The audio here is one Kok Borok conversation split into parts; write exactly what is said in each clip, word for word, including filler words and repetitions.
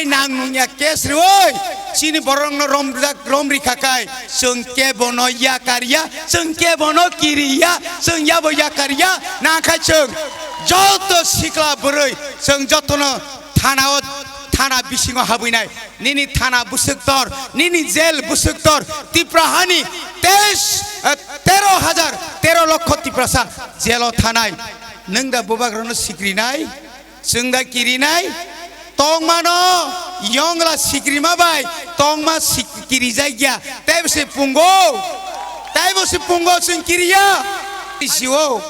Nang nungya case riwi, chini borokno rom rom rikha kai, chwng kebono yakar ya, chwng kebono kiri ya, chwng yabo yakar ya, nangkha chwng joto sikla bwrwi, chwng jotono thana o, thana bisingo habwinai, nini thana bwswk tor, nini jail bwswk tor, Tipra hani teis, eh, tero hajar, tero lokho Tiprasa jailo thanai, nwng da bubagrano sikrinai? Chwng da kirinai? Tongmano yongla sikrima bai tongma sik-, kirijakya. Teibo se pungo. Teibo se pungo chwng kiriya. Isio.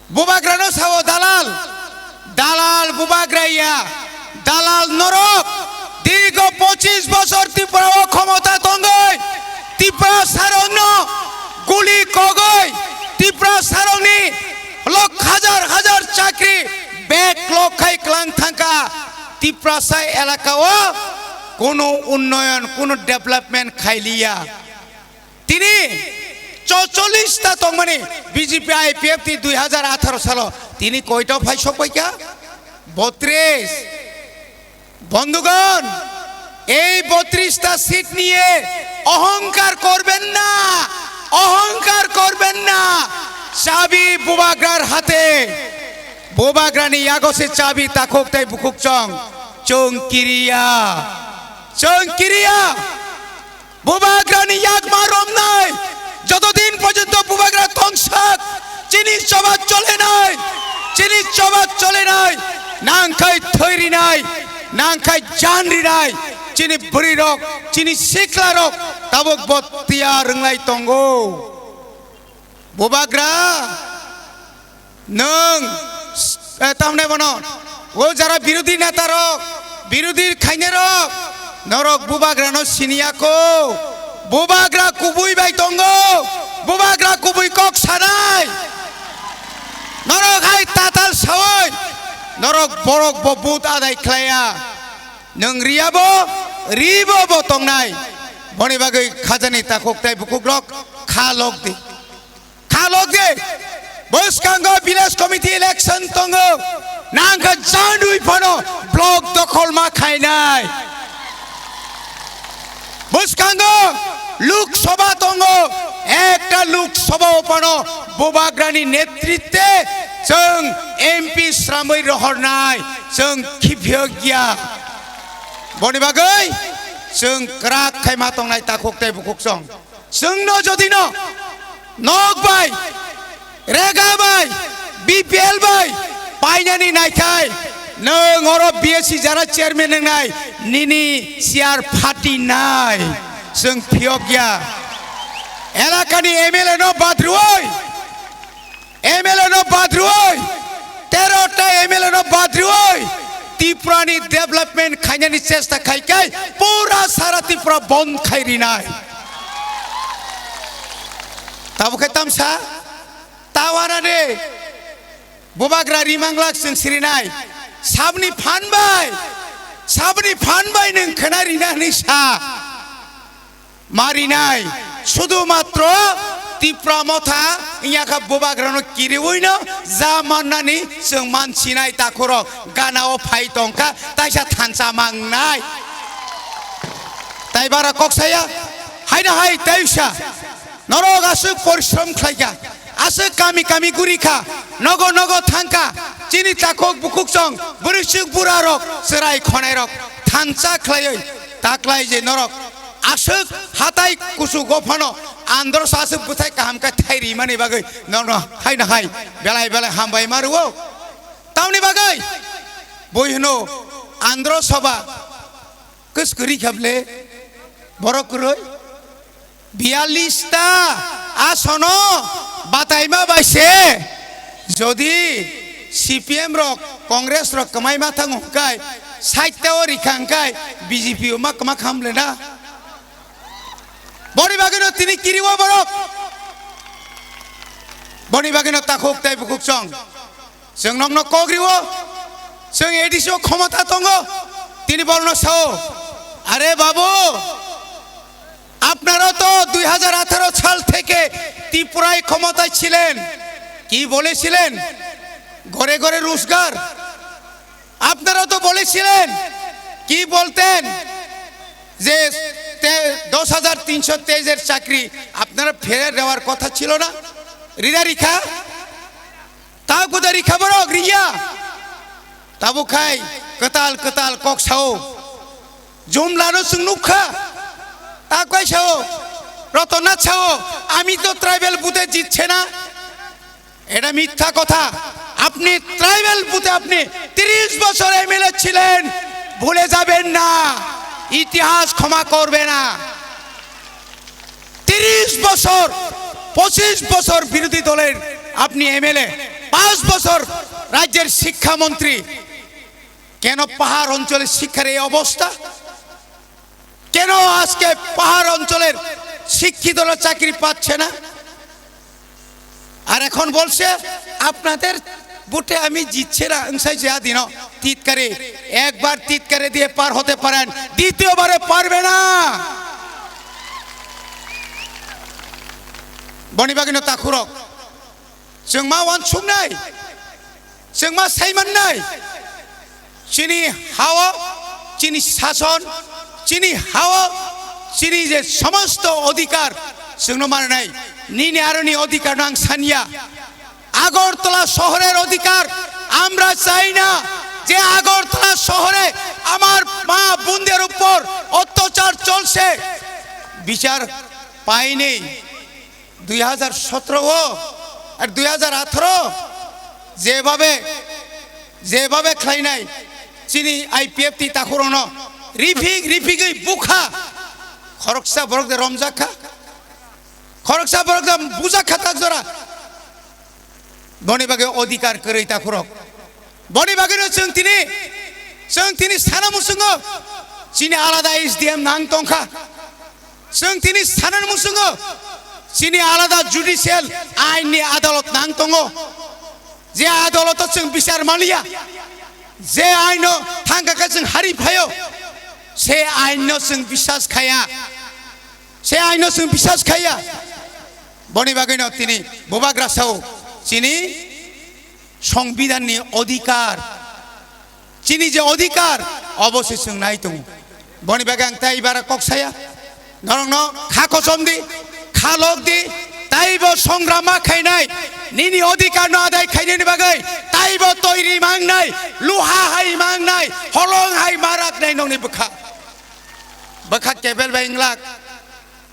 Bubagrano sao dalal. Dalal bubagra ya. Dalal norok. Dirgo pochis bosor Tripura o khomota tongoi. Tripura sarokno guli kogoi. Tripura sarokni lok hajar hajar chakri bek lok khai klang thangka. Tiprasa elaka o kono unnoyon, kono development khailiya. Tini chocholish ta tongmani B J P I P F T dui hajar atharo salo tini koito phai sokpaikha? Botris. বন্ধুগণ, এই বত্রিশটা সিট নিয়ে অহংকার করবেন না, অহংকার করবেন না। চাবি বুবাগ্রার হাতে। Bubagrani yago se chabi takhuk tei bukhuk chwng. Chwng kiriya. Chwng kiriya. Bubagrani yakma romnai, joto din porjonto bubagra tongsak, chini choba cholenai, chini choba cholenai, nangkhai thoi rinai, nangkhai jan rinai, chini bwrwi rok, chini sikla rok, tabuk bo tiyar wnglai tongo. Bubagra, nwng, eh, tamne bono, o jara birodhi neta rok, birodhi khaine rok, norok bubagrano siniya ko, bubagra kubui bai tongo, bubagra kubui kok sanai, norok hai tatal sawi, norok borok bo but adai khlaiya, nwng riya bo, ri bo bo tongnai, boni bagwi khajani takhuk tei bukhuk rok kha lok di. Khalok de, bwskango village committee election tongo, nangkha jandui phano block dokhol ma khainai. Bwskango Lok Sabha tongo, ekta Lok Sabha o phano Bubagrani netritwe chwng M P sramwi rohornai, chwng khiphiyokya. Boni bagwi chwng kwrak khaima tongnai takhuk tei bukhuk chwng. Chwngno jodino nok bai, rega bai, B P L bai painani naikhai, nwng oro B S C jara chairman wngnai, nini chair phatinai, chwng phiyokya. Elakani M L A no badrwi, M L A no badrwi, tero ta M L A no badrwi, Tripura ni development khainani chesta khai kai, pura sara Tripura bond khai rinai. Tabo khe tamsa, tawana de, Bubagra rimanglak chwng sirinai, sabni phan bai, sabni phan bai nwng khna rinani sa. Marinai, sudu matro Tipra Motha, inyakha Bubagrano kiriwino, ja mannani chwng mansinai takhurok, ganao phai tongkha, taisa thansa mangnai. Tai bara kok saya, haina hai taisa, norok aswk porishrom khlaikha, aswk kami kami gurikha, nogo nogo thangkha, chini takhuk bukhuk chwng, bwrwi chwk burarok, chwrai khonairok, thansa khlaiwi, taklai je norok, aswk hatai kuchugo phano andro sa aswk bwthai kaham khe thai rimani bagwi norokno haino hai belai belai hambai ma rwo. Tamni bagwi bui hwno andro soba kwskwrwi kha ble borok kwrwi biyallis ta asono bataima bai se jodi C P M rok Congress rok kwmai ma thango hwnkhe sait ta o rikha hwnkhe B J P o ma kwma kham le na. Boni bagwino tini kiriwo borok. Boni bagwino takhuk tei bukhuk chwng. Chwng nokno kok riwo. Chwng A D C o khomota tongo. Tini borokno sao, "Are babu, আপনারা তো দুই হাজার আঠারো সাল থেকে ত্রিপুরায় ক্ষমতায় ছিলেন, কি বলেছিলেন? ঘরে ঘরে রোজগার। আপনারা তো বলেছিলেন কি বলতেন যে তে-, দশ হাজার তিনশো তেইশের চাকরি আপনারা ফেরত দেওয়ার কথা ছিল না? রিদা রিখা? Tabukhai kwtal kwtal kok sao. Jumlano chwng nukha. Tabukhai sao, Rotona sao, "Ami to tribal vote-e jitche na." এটা মিথ্যা কথা। আপনি ট্রাইবাল বুথে আপনি তিরিশ বছর এমএলএ ছিলেন, ভুলে যাবেন না, ইতিহাস ক্ষমা করবে না। তিরিশ বছর, পঁচিশ বছর বিরোধী দলের আপনি এমএলএ, পাঁচ বছর রাজ্যের শিক্ষামন্ত্রী। কেন পাহাড় অঞ্চলের শিক্ষার এই অবস্থা? কেন আজকে পাহাড় অঞ্চলের শিক্ষিতরা চাকরি পাচ্ছে না? আর এখন বলছে, "আপনাদের ভোটে আমি জিতছে না।" অংশাই যে দিন টিটকারি, একবার টিটকারি দিয়ে পার হতে পারেন, দ্বিতীয়বারে পারবে না। Boni bagwino takhurok, chwng ma uansuknai, chwng ma saimannai. Chini hao, chini sason, chini hao, chini je somosto odhikar chwngno mananai. Nini aroni odhikar no ang sanya. Agartala শহরের অধিকার আমরা চাই না। যে আগরতলা শহরে আমার মা বোনদের উপর অত্যাচার চলছে, বিচার পাইনি। দুই হাজার সতেরো ও আর দুই হাজার আঠারো যেভাবে, যেভাবে khlainai chini IPFT takhurokno rifik rifigwi bukha, khoroksa borok de romjakha, khoroksa borok de bujakha tak jora. Boni bagwi odhikar kwrwi takhurok. Boni bagwino chwng tini, chwng tini sana muchungo chini alada SDM nang tongkha. Chwng tini sana muchungo chini alada judicial ainni adalot nang tongo. Je adaloto chwng bichar maliya, je aino thangkha khe chwng hari phaio, se aino chwng biswas khaya, se aino chwng biswas khaya. Boni bagwino tini bubagra sao chini সংবিধানनि অধিকার, chini je odhikar, obo se chwng nai tongo. Boni bagwi ang tai bara kok saya, norokno kha kochom di, kha lok di, taibo songrama khainai, nini odhikarno adai khainani bagwi taibo toiri mangnai, luha hai mangnai, holong hai maraknai nokni bwkha. Bwkha kebel bai wnglak.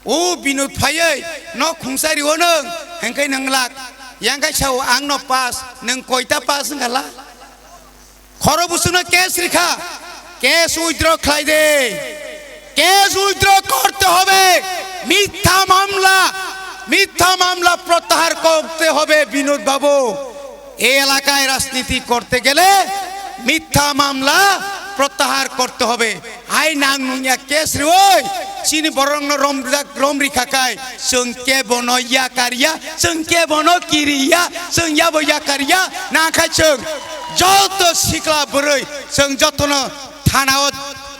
O Binod phaiwi nok khungsa rio nwng, hwnkhe nwng lak. Yang kaisa o ang no pass, nwng koita pass wngkha la? Khoro busukno case rikha, case withdraw khlai de. Case withdraw korte hobe, mitha mamla, mitha mamla protyahar korte hobe Binod babu. এই এলাকায় রাজনীতি করতে গেলে মিথ্যা মামলা প্রত্যাহার করতে হবে। Hai nang nungya case rioi, chini borokno rom rijak, rom rikha khai, chwng kebono yakarya, chwng kebono kiriya, chwng yabo yakarya, nangkhai chwng joto sikla bwrwi, chwng jotono thanao,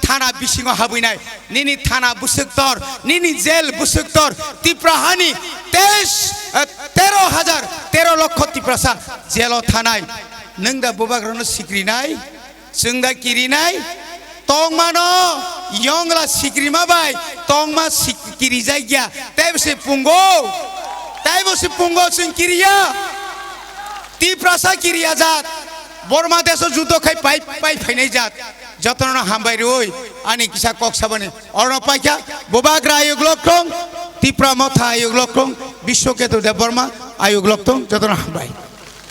thana bisingo habwinai. Nini thana bwswk tor, nini jail bwswk tor, Tripura hani teis, eh, tero hajar, tero lokho Tiprasa jailo thanai. Nwng da bubagrano sikrinai, chwng da kirinai, tongmano yongla sikrima bai, tongma sik-, kirijakya, teibo se pungo, teibo se pungo chwng kiriya. Tiprasa kiriya jat, Borma deso judo khai pai, pai phainai jat. Jotono hambai rwi ani kisa kok sabani. Oro paikha, Bubagra ayuk lok tong, Tipra Motha ayuk lok tong, Biswaketu Debbarma ayuk lok tong, jotono hambai.